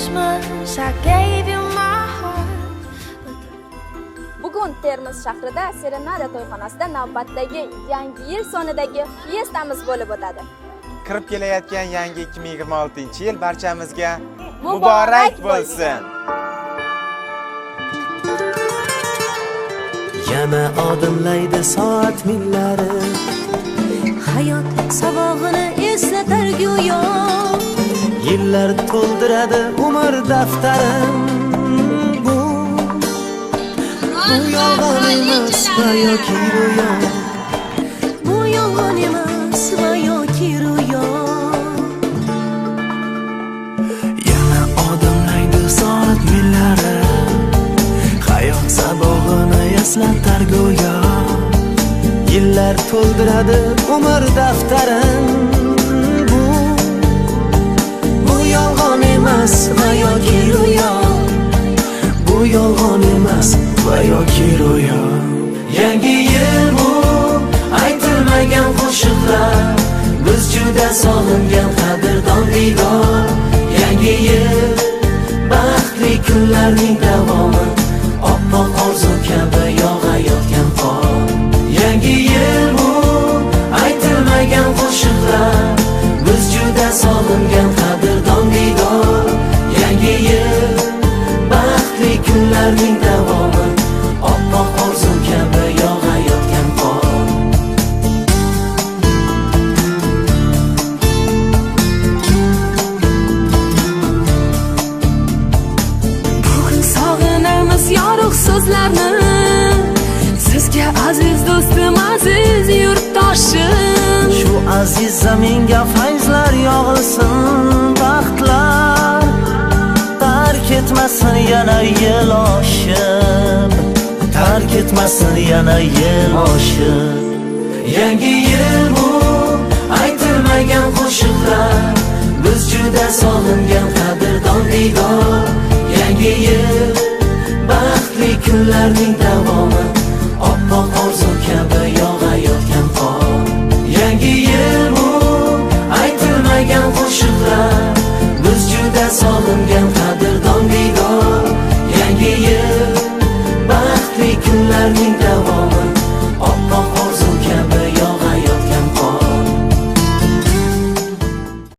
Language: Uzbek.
Christmas I gave you my heart. Bugun Termiz shahrida Serenada to'yxonasida navbatdagi Yangi yil sonidagi fiestamiz bo'lib o'tadi. Kirib kelayotgan yangi 2026-yil barchamizga Muborak muborak bo'lsin. bo'lsin. Yana odimlaydi soat millari. Hayot sabog'ini eslatar go'yo. Yillar to'ldiradi umr daftarin. Bu yolg'on emas va yoki ro'yo. Bu yolg'on emas va yoki ro'yo. Yana odimlaydi soat millari. Hayot sabog'ini eslatar go'yo. Yillar to'ldiradi umr daftarin. Bu yolg'on emas va yoki ro'yo. Bu yolg'on emas va yoki ro'yo. Yangi yil bu aytilmagan qo'shiqlar. Biz juda sog'ingan qadrdon diydor. Yangi yil baxtli kunlarning davomi. Oppoq orzu kabi yog'ayotgan qor. Yangi yil bu aytilmagan qo'shiqlar. Biz juda sog'ingan qadrdon diydor. Yangi yil baxtli kunlarning davomi. Oppoq orzu kabi yog'ayotgan qor. Bugun sog'inamiz yorug' so'zlarni. Sizga aziz do'stim, aziz yurtdoshim. Shu aziz zaminga fayzlar yog'ilsin, baxtlar tark etmasin yana yil oshib, tark etmasin yana yil oshib. Yangi yil bu aytilmagan qo'shiqlar. Biz juda sog'ingan qadrdon diydor. Yangi yil baxtli kunlarning davomi. Oppoq orzu kabi yog'ayotgan qor. Yangi yil bu aytilmagan qo'shiqlar. Biz juda sog'ingan qadrdon diydor. Yangi yil